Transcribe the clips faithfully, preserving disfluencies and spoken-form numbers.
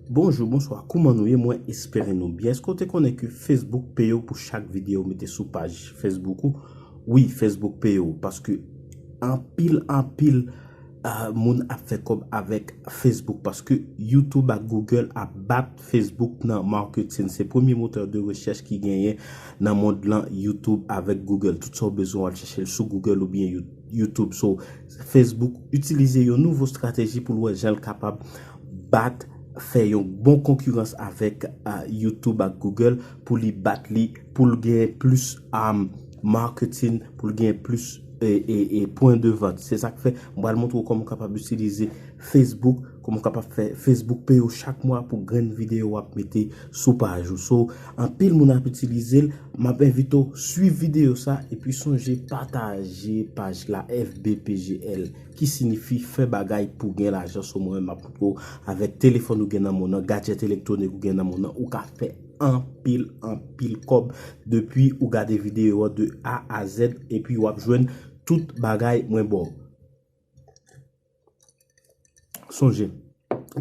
Bonjou, bonswa, kouman nou ye? Mwen espere nou byen. Èske w te konnen ke Facebook peye w pou chak videyo w mete sou paj Facebook ou? Wi, Facebook peye w, paske anpil, anpil, ah, moun ap fè kòb avèk Facebook, paske YouTube ak Google ap bat Facebook nan marketing. Se premye motè de rechèch ki genyen nan mond lan, YouTube avèk Google. Tout sa w bezwen, w al chèche l sou Google oubyen You-, YouTube. So, Facebook itilize yon nouvo estrateji pou l wè jan l kapab bat, fè yon bon konkirans avèk, ah, YouTube ak Google, pou li bat li, pou l gen plis, ah, marketing, pou l gen plis, e, e, e pwen de vant. Se sa k fè, m pral montre w kòman w kapab itilize Facebook, kòman w kapab fè Facebook peye w chak mwa pou grenn videyo w ap mete sou paj ou. So, anpil moun ap itilize l, m ap envite w swiv videyo sa, epi sonje pataje paj la, F B P G L, ki sinifi fè bagay pou gen lajan. So, mwen menm m ap montre w avèk telefòn ou gen nan men w nan, gadjèt elektwonik ou gen nan men w nan, ou ka fè anpil, anpil kòb depi ou gade videyo a de A a Z, epi w ap jwenn tout bagay mwen ba w. Sonje,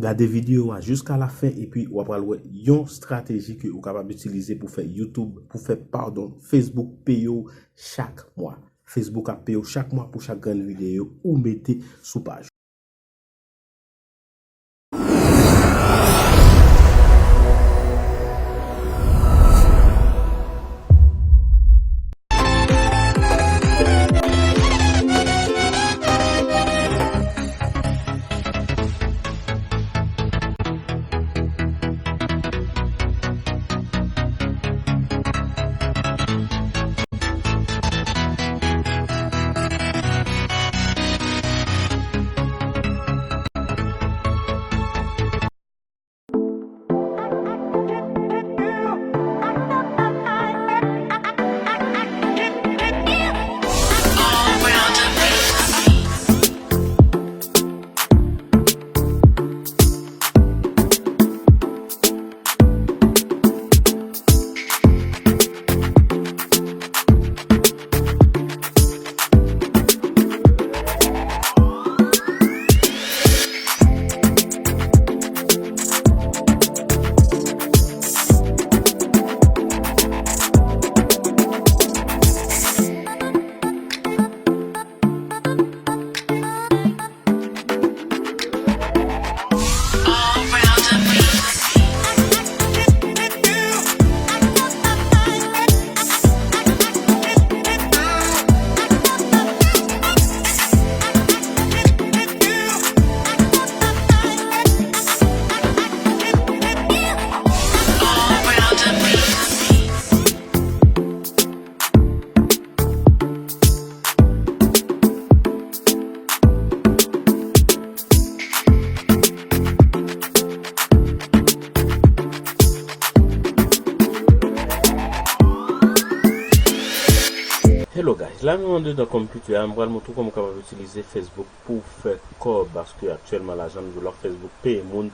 gade videyo a jiska la fen, epi w ap pral wè yon estrateji ke ou kapab itilize pou fè YouTube, pou fè, padon, Facebook peye w chak mwa. Facebook ap peye w chak mwa pou chak grenn videyo ou mete sou paj. Hello guys, la nou andedan konpitè a, m pral montre w kòman w kapab itilize Facebook pou w fè kòb, paske aktyèlman lajan m di w la, Facebook peye moun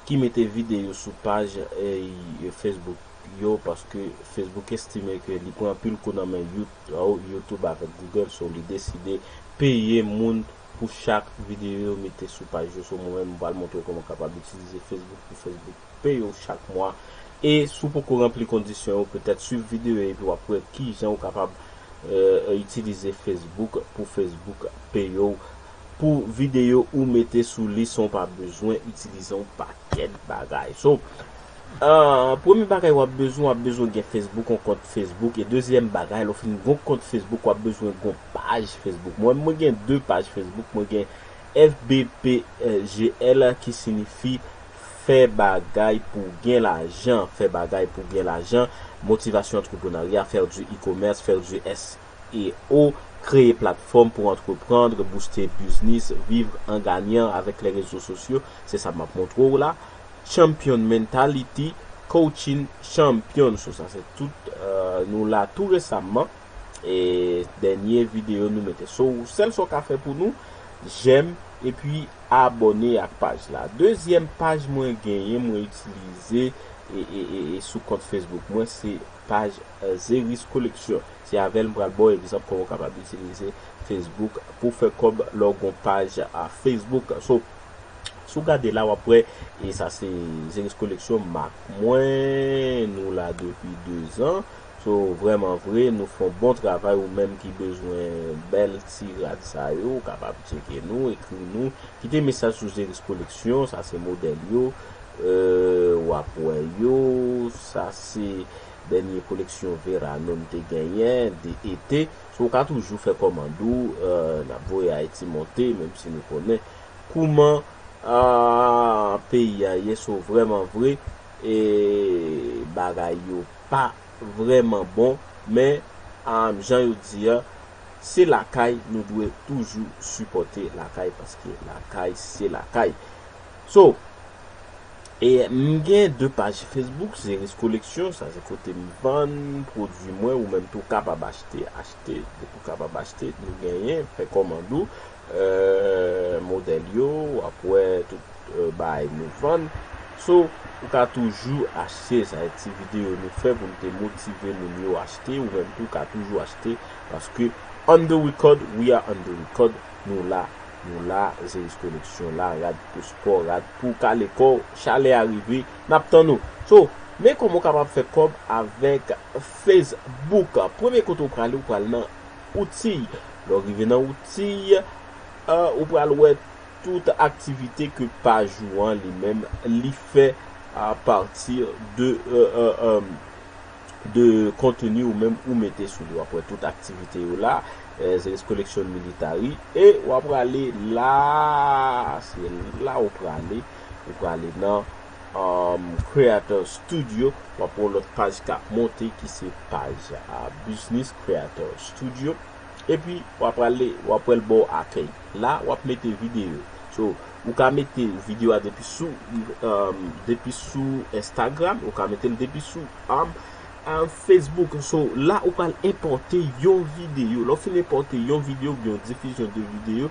ki mete videyo sou paj, e, Facebook yo, paske Facebook estime ke li pran anpil kou nan men You-, oh, YouTube avèk Google, so li deside peye moun pou chak videyo yo mete sou paj yo. So, mwen menm, m pral montre w kòman w kapab itilize Facebook pou Facebook peye w chak mwa. E si w poko ranpli kondisyon yo, petèt swiv videyo yo epi w ap wè kijan w kapab, e, itilize Facebook pou Facebook peye w pou videyo ou mete sou li san w pa bezwen itilize yon pakèt bagay. So, Ah, premye bagay w ap bezwen, w ap bezwen gen Facebook, yon kont Facebook. E dezyèm bagay, lè w fin gen yon kont Facebook, w ap bezwen gen yon paj Facebook. Mwen, mwen gen de paj Facebook. Mwen gen F B P G L, ki sinifi fè bagay pou gen lajan. Fè bagay pou gen lajan. Motivation entrepreneuriat, faire du e-commerce, faire du S E O, créer plateforme pour entreprendre, booster business, vivre en gagnant avec les réseaux sociaux. Se sa m ap montre w la. Champion Mentality, Coaching Champion. So, sa se tout, euh, nou la tou resaman. E dènye videyo nou mete. So, sèl sa w ka fè pou nou, jèm epi abòne ak paj la. Dezyèm paj mwen genyen, mwen itilize e, e, e, e sou kont Facebook mwen, se paj, euh, Zeris Collection. Se avè l m pral ba w egzanp kòman w kapab itilize Facebook pou fè kòb lè w gen yon paj a Facebook. So, Ou gade la, w ap wè, e sa se Zeris Koleksyon, mak mwen, nou la depi dezan. So, vrèman vre, nou fè yon bon travay. Ou menm ki bezwen bèl ti rad sa yo, ou kapab tcheke nou, ekri nou, kite mesaj sou Zeris Koleksyon, sa se modèl yo, euh, w ap wè yo, sa se dènye koleksyon Verano m te genyen, de ete. So, ou ka toujou fè kòmand ou, euh, n ap voye Ayiti monte, menm si nou konnen kouman ah, peyi a ye. So, vrèman vre, e bagay yo pa vrèman bon, men ah, jan yo di a, se lakay, nou dwe toujou sipòte lakay, paske lakay se lakay. So, e m gen de paj Facebook, Zeris Koleksyon, sa se kote m vann pwodui mwen, ou menm tou kapab achte, achte, ou kapab achte, nou genyen, fè kòmand ou, euh, modèl yo, w ap wè tout euh, bagay nou vann. So, ou ka toujou achte, sa se ti videyo nou fè pou nou te motive moun yo achte, ou menm tou ka toujou achte, paske on the record, we are on the record, nou la, nou la, Zeris Koleksyon la, rad pou spò, rad pou kale kò, chalè a rive, n ap tann ou. So, men kòman w kapab fè kòb avèk Facebook. Premye kote w prale, ou pral nan outil. Lè w rive nan outil, euh, ou pral wè tout aktivite ke paj ou an li menm li fè a pati de, euh, euh, euh, de konteni ou menm ou mete sou li. W ap wè tout aktivite yo la, euh, Zeris Koleksyon Military, e w ap prale la, se la ou prale, ou prale nan um, Creator Studio, w ap wè yon lòt paj k ap monte ki se paj a Business Creator Studio. Epi, w ap prale, w ap wè l ba w akèy. La, w ap mete videyo. So, ou ka mete videyo a depi sou, um, depi sou Instagram, ou ka mete l depi sou, um, um, Facebook. So, la, ou pral enpòte yon videyo. Lè w fin enpòte yon videyo, oubyen yon difizyon de videyo,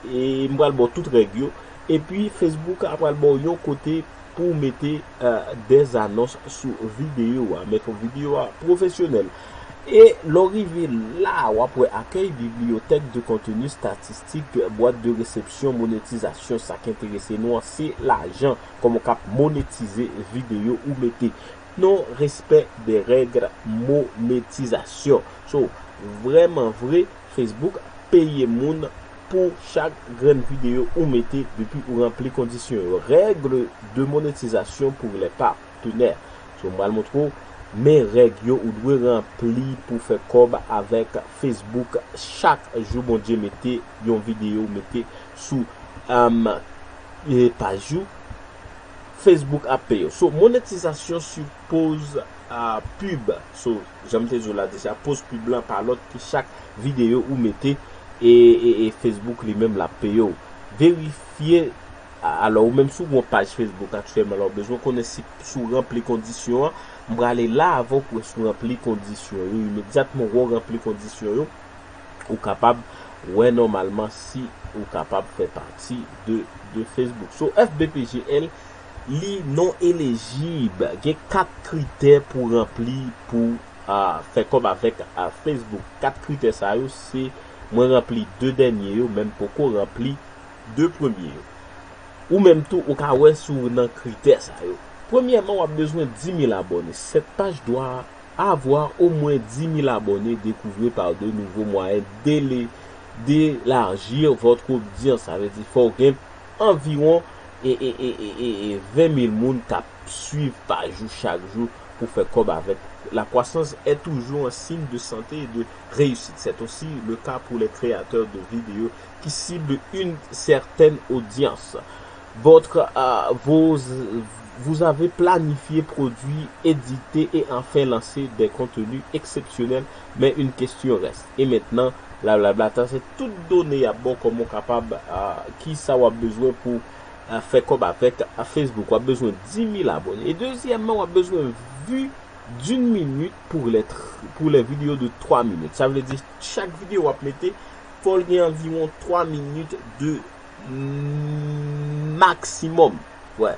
e m pral ba w tout règ yo. Epi, Facebook a pral ba w yon kote pou w mete, euh, des annonces sou videyo a, men fòk videyo a pwofesyonèl. E lè w rive la, w ap wè akèy, bibliyotèk de konteni, statistik, bwat de resepsyon, monetizasyon. Sa k enterese nou an, se lajan, kòman w kab monetize videyo ou mete. Non respè de règ monetizasyon. So, vrèman vre, Facebook peye moun pou chak grenn videyo ou mete depi ou ranpli kondisyon yo. Règle de monétisation pour les partenaires. So, m pral montre w, men règ yo ou dwe ranpli pou fè kòb avèk Facebook. Chak jou Bondye mete yon videyo ou mete sou, um, e, paj ou, Facebook ap peye w. So, monetizasyon sou poz, a, pib. So, jan m te di w la deja, poz pib lan pa lòt ke chak videyo ou mete, e, e, e Facebook li menm l ap peye w. Verifye, a, alò, ou menm si w gen yon paj Facebook aktyèlman, lè w bezwen konnen si, si w ranpli kondisyon an, m prale la avè w pou wè si w ranpli kondisyon yo. Imedyatman wè w ranpli kondisyon yo, ou kapab wè nòmalman si ou kapab fè pati de, de Facebook. So, F B P G L, li non elejib. Gen kat kritè pou ranpli pou, a, fè kòb avèk, a, Facebook. Kat kritè sa yo, se, mwen ranpli de dènye yo, men m poko ranpli de premye yo. Ou menm tou, ou ka wè si w nan kritè sa yo. Premyèman, w ap bezwen dis mil abòne. Cette page doit avoir au moins dix mille abonnés. Découvrez par de nouveaux moyens d'élé-, d'élargir votre audience. Sa vle di, fò w gen anviwon e, e, e, e, e, e ven mil moun k ap swiv paj ou chak jou pou fè kòb avèk. La croissance est toujours un signe de santé et de réussite. C'est aussi le cas pour les créateurs de vidéos qui ciblent une certaine audience. Votre, euh, vos, vous avez planifié, produit, édité et enfin lancé des contenus exceptionnels, mais une question reste. Et maintenant, blablabla, sa se tout done y ap ba w kòman w kapab, euh, ki sa w ap bezwen pou, euh, fè kòb avèk, euh, Facebook. W ap bezwen dis mil abòne. E dezyèmman, w ap bezwen vu d'une minute pour les tr-, pour les vidéos de twa minit. Sa vle di, chak videyo w ap mete, fò l gen anviwon twa minit de maksimòm. Wè,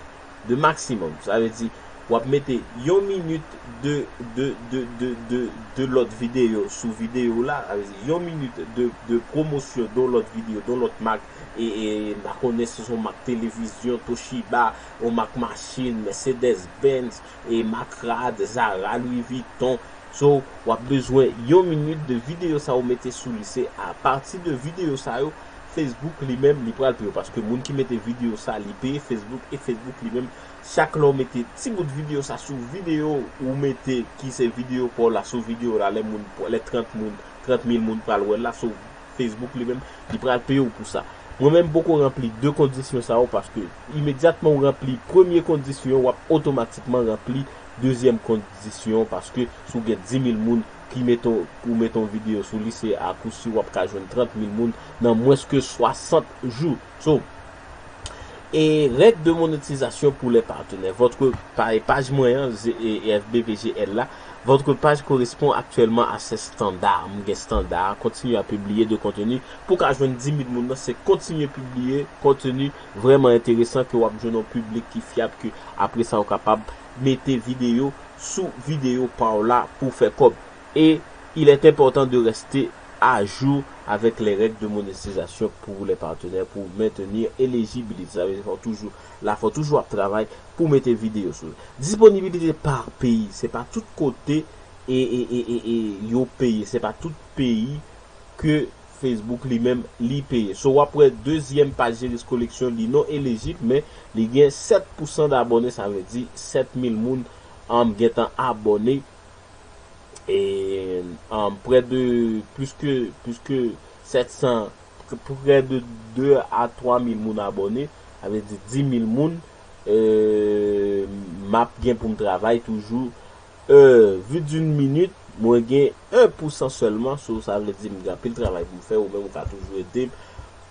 de maksimòm. Sa vle di, w ap mete yon minit de, de, de, de, de, de lòt videyo sou videyo w la, sa vle di yon minit de, de pwomosyon de yon lòt videyo, de yon lòt mak, e, e, m pa konnen si se yon mak televizyon, Toshiba, yon mak machin, Mercedes Benz, e mak rad, Zara, Louis Vuitton. So, w ap bezwen yon minit de videyo sa ou mete sou li. Se apati de videyo sa yo, Facebook li menm, li pral peye w. Paske moun ki mete videyo sa, li peye Facebook, e Facebook li menm, chak lè w mete ti bout videyo sa sou videyo ou mete ki se videyo pa w la, sou videyo la, lè moun, lè trant moun, trant mil moun pral wè l la, so Facebook li menm, li pral peye w pou sa. Mwen menm, m poko ranpli de kondisyon sa yo, paske imedyatman ou ranpli premye kondisyon, w ap otomatikman ranpli dezyèm kondisyon, paske si w gen dis mil moun ki mete w, ou mete yon videyo sou li, se akousi w ap ka jwenn trant mil moun nan mwens ke swasant jou. So, e règ de monétisation pour les partenaires. Votre pa-, paj mwen an, ze-, e, e F B V G L la, votre page correspond actuellement à ces standards. M gen standar, continuez à publier de contenu. Pou ka jwenn dis mil moun nan, se kontinye pibliye konteni vrèman enteresan ke w ap jwenn yon piblik ki fyab, ke apre sa w kapab mete videyo sou videyo pa w la pou fè kòb. Et il est important de rester à jour avec les règles de monétisation pour les partenaires pour maintenir éligibilité. Sa vle di fò toujou, la fò toujou ap travay pou mete videyo sou. Disponibilité par pays, se pa tout kote e, e, e, e, e yo peye, se pa tout peyi ke Facebook li menm li peye. So w ap wè dezyèm paj Géris Collection li non elijib, men li gen sèt pousan dabòne, sa vle di sèt mil moun, um, gentan abòne. E, um, prè de, plis ke, plis ke sèt san, prè de de a twa mil moun abòne, sa vle di dis mil moun, e, m ap gen pou m travay toujou. E, vi d'une minute, mwen gen en pousan sèlman, so sa vle di m gen anpil travay pou m fè, ou menm ou ka toujou ede m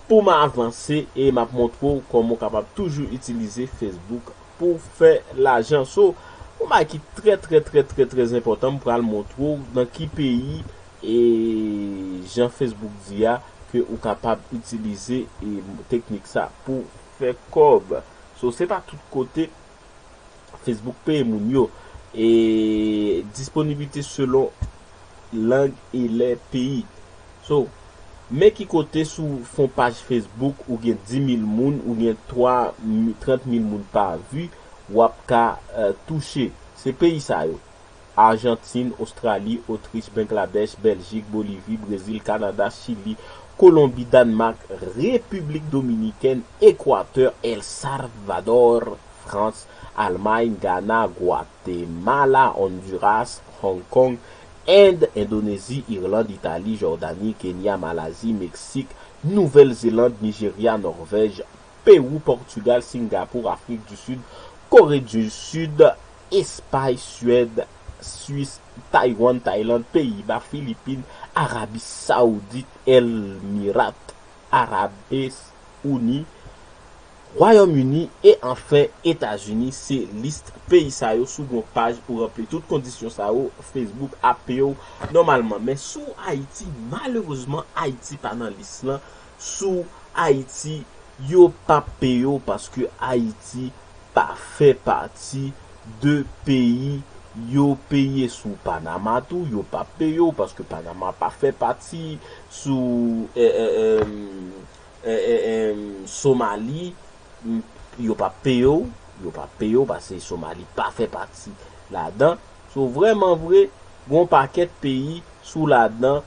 pou m avanse e m ap montre w kòman w kapab toujou itilize Facebook pou fè lajan. So, yon bagay ki trè, trè, trè, trè, trè enpòtan, m pral montre w nan ki peyi e jan Facebook di a ke ou kapab itilize e teknik sa pou fè kòb. So, se pa tout kote Facebook peye moun yo. E disponibilite selon lang e lè peyi. So, men ki kote sou fon paj Facebook ou gen dis mil moun, ou gen twa, trant mil moun pa vi, w ap ka, eh, touche. Se peyi sa yo. Ajantin, Ostrali, Otrich, Bangladèch, Bèljik, Bolivi, Brezil, Kanada, Chili, Kolonbi, Dànmak, Repiblik Dominikèn, Ekwatè, El Salvador, Frans, Almay, Gana, Gwatemala, Ondiras, Hong Kong, End, Endonezi, Irland, Itali, Jòdani, Kenya, Malazi, Meksik, Nouvèl Zeland, Nijerya, Nòvèj, Pewou, Pòtigal, Singapou, Afrik di Sid, Kore di Sid, Espay, Swèd, Swis, Taiwan, Tayland, Peyiba, Filipin, Arabi Saoudit, Emirat Arabes Uni, Wayòm Ini e anfen Etazini. Se lis peyi sa yo. Si w gen yon paj ou ranpli tout kondisyon sa yo, Facebook ap peye w nòmalman. Men si w Ayiti, malerezman, Ayiti pa nan lis lan. Si w Ayiti, yo p ap peye w paske Ayiti pa fè pati de peyi yo peye. Si w Panama tou, yo p ap peye w paske Panama pa fè pati. Si w, eh, eh, eh, eh, eh, eh, Somali, m, yo p ap peye w, yo p ap peye w paske Somali pa fè pati ladan. So, vrèman vre, gen yon pakèt peyi si w ladan,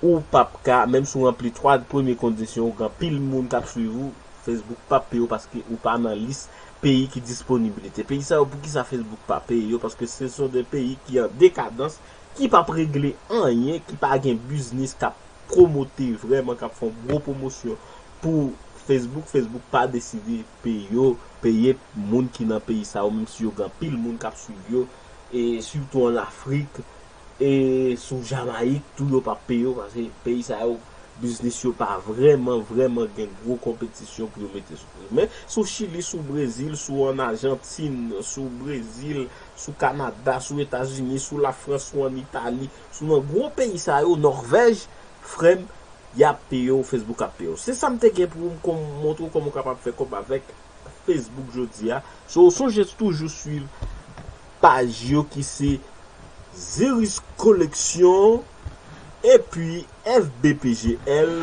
ou p ap ka, menm si w ranpli twa premye kondisyon, ou gen anpil moun k ap swiv ou, Facebook p ap peye w paske ou pa nan lis peyi ki disponibilite. Peyi sa yo, poukisa Facebook pa peye yo? Paske se sont des pays ki an dekadans, ki p ap regle anyen, ki pa gen biznis k ap pwomote vrèman, k ap fè yon gwo pwomosyon pou Facebook. Facebook pa deside peye yo, peye moun ki nan peyi sa yo, menm si yo gen anpil moun k ap swiv yo, e sitou an Afrik, e sou Jamayik tou, yo p ap peye yo, paske peyi sa yo, biznis yo pa vrèman, vrèman gen gwo konpetisyon pou yo mete sou. Men sou Chili, sou Brezil, sou an Ajantin, sou Brezil, sou Kanada, sou Etazini, sou Lafrans, sou an Itali, sou nan gwo peyi sa yo, Nòvèj, frè m, y ap peye w, Facebook ap peye w. Se sa m te gen pou m kon-, montre w kòman w kapab fè kòb avèk Facebook jodi a. So, sonje toujou swiv paj yo ki se Ziris Koleksyon epi F B P G L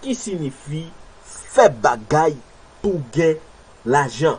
ki sinifi fè bagay pou gen lajan.